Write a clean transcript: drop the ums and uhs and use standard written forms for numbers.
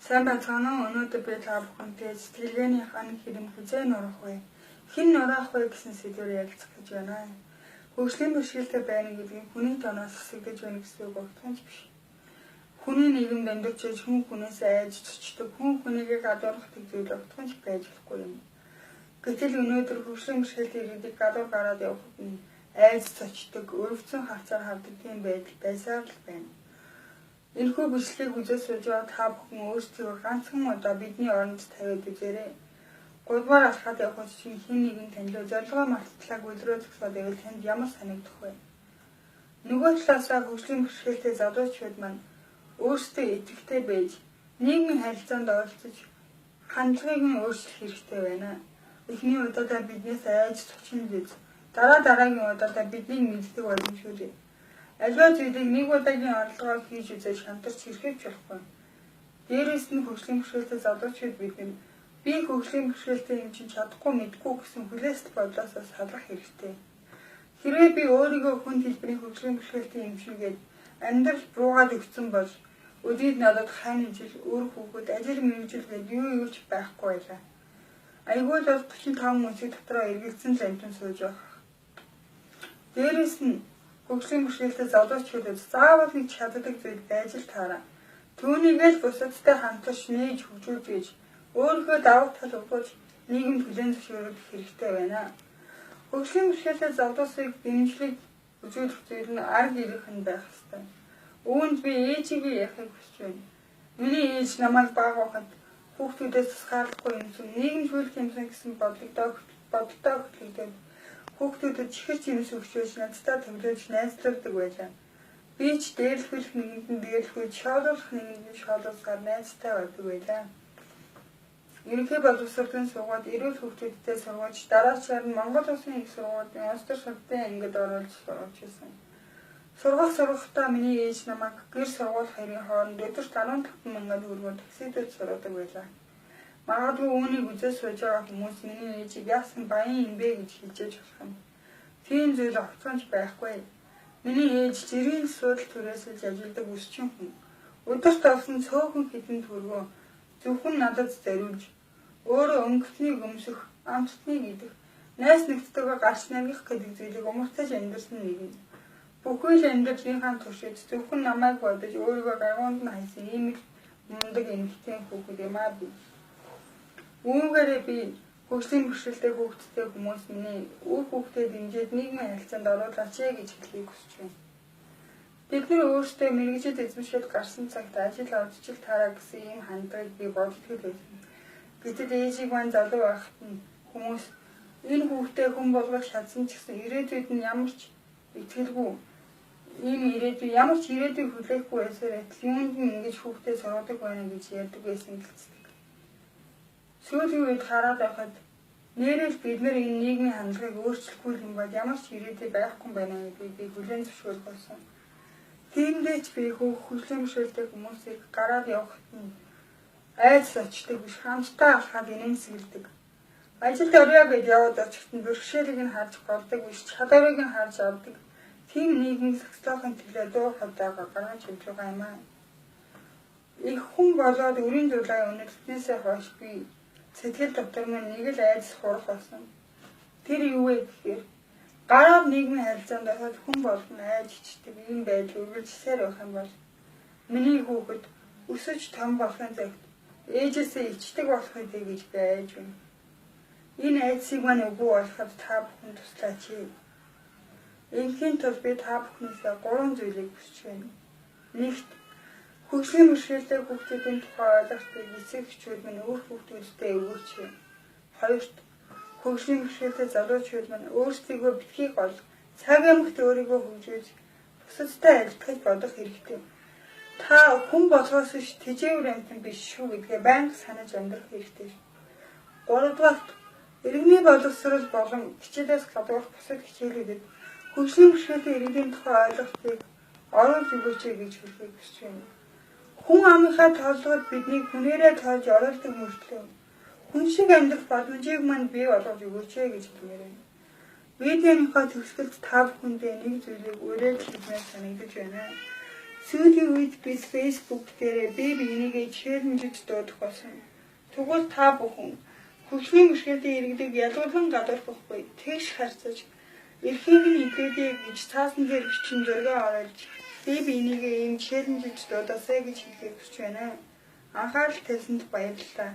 Сайн байцгаана уу? Өнөөдөр би та бүхэнтэй сэтгэлгээний хан хэрэм хэзээ нурах вэ? Хэн нураах вэ гэсэн сэдвээр ярилцах гэж байна. Хөгжлийн бэрхшээлтэй байна гэдэг нь хүний тоноос хэсэгдэж байна гэсэн үг огтхон ч биш. Хүний нийгэмд амьдарч байж хүн хүнээс айж цочдог, хүн хүнийгээ гадуурхдаг зүйл огтхон ч байж болохгүй юм. Гэтэл өнөөдөр хөгжлийн бэрхшээлтэй иргэдийг гадуур гараад явхад нь айж цочдог, өрөвдсөн харцаар хардаг тийм байдал байсаар л байна. Энэхүү бичлэгийг үзэж сууж байгаа та бүхэн өөрсдийгөө ганцхан удаа бидний оронд тавиад үзээрэй. Гудмаар алхаад явхад чинь хэн нэгэн тань руу зорилгоо марталаа гүйлрөө зогсоод байвал танд ямар санагдах вэ? Нөгөө талаасаа хөгжлийн бэрхшээлтэй залуучууд маань өөрсдөө идэвхтэй байж нийгмийн харилцаанд оролцож хандлагыг нь өөрчлөх хэрэгтэй байна. Эхний удаадаа биднээс айж цочин биз. Дараа дараагийн удаадаа биднийг мэддэг болно шүү дээ. Аливаа зүйлийг нэг удаагийн оролдогоор хийж үзэж шантарч хэрхэвч болохгүй. Дээрээс нь хөгжлийн бэрхшээлтэй залуучууд бид нар би хөгжлийн бэрхшээлтэй юм чинь чадахгүй мэдгүй гэсэн хүлээсэл бодлоосоо салах хэрэгтэй. Хэрвээ би өөрийгөө хүн хэлбэрийн хөгжлийн бэрхшээлтэй юм шиг гээд амьдрал буугаад өгсөн бол өдийд надад хань ижил, үр хүүхэд, ажил мэргэжил гээд юу юу ч байхгүй байлаа. Айгүй л бол 35 үнсийг дотроо эргэлзсэн л амьтан сууж байх. Дээрээс нь хөгжлийн бэрхшээлтэй залуучуудад заавал нэг чаддаг зүйл байж л таараа. Түүнийг л бусадтай хамтарч нээж хөгжүүлж гэж өөрийнхөө давуу тал өгөөж нийгэмд хүлээн зөвшөөрөх хэрэгтэй байна. Хөгжлийн бэрхшээлтэй залуусыг дэмжлэг үзүүлэх зүйл нь арга ирэх нь байх ёстой. Үүнд би ээжигээ ярихыг хүсэж байна. Миний ээж намайг бага байхад хүүхдүүдээс тусгаарлахгүй юмсан, нийгэмд хүлэх юмсан гэсэн бодолтой хөтлөгдөд хүүхдүүдэд чихэр чимс өгчөөж надтай тоглож найзлуулдаг байлаа. Би ч дээрлэхүүлэх нэгэнд нь дээрлэхүүлж, шоолуулах нэгэнд нь шоолуулсаар найзтай байдаг байлаа. Ерөнхий боловсролын сургуульд эрүүл хүүхдүүдтэй сургаж, дараачаар нь Монгол Улсын их сургуулийн улс төр сургалтын ангид оруулж сургаж байсан. Сургахдаа миний ээж намайг гэр сургууль хоёрын хооронд өдөрт 15 мянган төгрөгөөр таксидод сургадаг байлаа. Магадгүй үүнийг үзэж сууж байгаа хүмүүс миний ээжийг яасан баян юм бэ гэж хэлжээж болох юм. Тийм зүйл огтхон ч байхгүй. Миний ээж жирийн суудал түрээсэлж ажилладаг өсчин хүн. Өдөрт олсон цөөхөн хэдэн төгрөгөө зөвхөн надад зориулж өөрөө өнгөтнийг өмсөх, амттныг идэх, найз нөхдөдөө гарч наргих гэдэг зүйлийг умартаж амьдарсан нэгэн. Бүхий л амьдралынхаа туршид зөвхөн намайг бодож өөрийгөө гайгуунд нь хайсан ийм л мундаг эмэгтэй хүүхэд юм аа би. Үүгээрээ би хөгжлийн бэрхшээлтэй хүүхэдтэй хүмүүс миний үр хүүхдээ дэмжиж нийгмийн харилцаанд оруулаач ээ гэж хэлхийг хүсэж байна. Бид нар өөрсдөө мэргэжил эзэмшээд гарсан цагт ажил олж ил таараа гэсэн ийм хандлагыг би боддог байсан. Гэтэл ээжийг маань залуу байхад нь хүмүүс энэ хүүхдээ хүн болгож чадсан ч гэсэн ирээдүйд нь ямар ч итгэлгүй ийм ирээдүй ямар ч ирээдүй хүлээхгүй байсаар адил юунд нь ингэж хүүхдээ сургадаг байна гэж ярьдаг байсан гэлцдэг. Сүүлийн үед хараад байхад нээрээ л бид нар энэ нийгмийн хандлагыг өөрчлөхгүй юм бол ямар ч ирээдүй байхгүй байна гэдгийг би хүлээн зөвшөөрөх болсон. Тиймдээ ч би хөгжлийн бэрхшээлтэй хүмүүсийг гараад явхад нь айдас очдог биш, хамтдаа алхаад инээмсэглэдэг. Ажилд орё гэж яваад очиход нь бэрхшээлийг нь харж голдог биш, чадварыг нь харж авдаг. Тийм нийгмийн сагслахын төлөө дуу хоолойгоо гаргаж явж байгаа юм аа. Их хүн болоод өрийн дулаан үнэлснээсээ хойш би сэтгэл дотор минь нэг л айдас хурах болсон. Тэр юу вэ гэхээр гараад нийгмийн харилцаанд ороход хүн болгон айж ичдэг ийм байдал үргэлжлсээр байх юм бол миний хүүхэд өсөж том болохын цагт ээжээсээ ичдэг болох үү гэж би айж байна. Энэ айдсыг маань үгүй болоход та бүхэн туслаач. Инхийн тулд би та бүхнээсээ 3 зүйлийг хүсэж байна. Нэгт, хөгжлийн бэрхшээлтэй хүүхдүүдийн тухай ойлголтыг эцэг эхчүүд минь үр хүүхдүүдтэй өгөөч. Хоёрт, хөгжлийн бэрхшээлтэй залуучууд минь өөрсдийгөө битгий гол цаг ямагт өөрийгөө хөгжүүлж бусадтай адилтгаж бодох хэрэгтэй. Та хүн болгоос биш тэжээвэр амьтан биш шүү гэдгээ байнга санаж амьдрах хэрэгтэй. Гуравдугаарт, иргэний боловсрол болон хичээлээс гадуурх бусад хичээлүүдэд хөгжлийн бэрхшээлтэй иргэдийн тухай ойлголтыг оруулж өгөөч гэж хэлэхийг хүсэж байна. Хүн амынхаа толгойд биднийг хүнээрээ тоолж оруулдаг мөртлөө хүн шиг амьдрах боломжийг мань бий болгож өгөөч гэж хэлмээр байна. Видеоныхоо төгсгөлд та бүхэндээ нэг зүйлийг уриалж хэлмээр санагдаж байна. Сүүлийн үед бид Facebook дээрээ бие биенийгээ challenge-ж дуудах болсон. Тэгвэл та бүхэн хөгжмийн бэрхшээлтэй иргэдийг ялгуурлан гадуурхахгүй, тэгш харьцаж, эрхийг нь илгээе гэж цаасан дээр бичин зургаа оруулж бие биенийгээ ийм challenge-ж дуудаасай гэж хэлэхийг хүсэж байна. Анхаарал тавьсанд баярлалаа.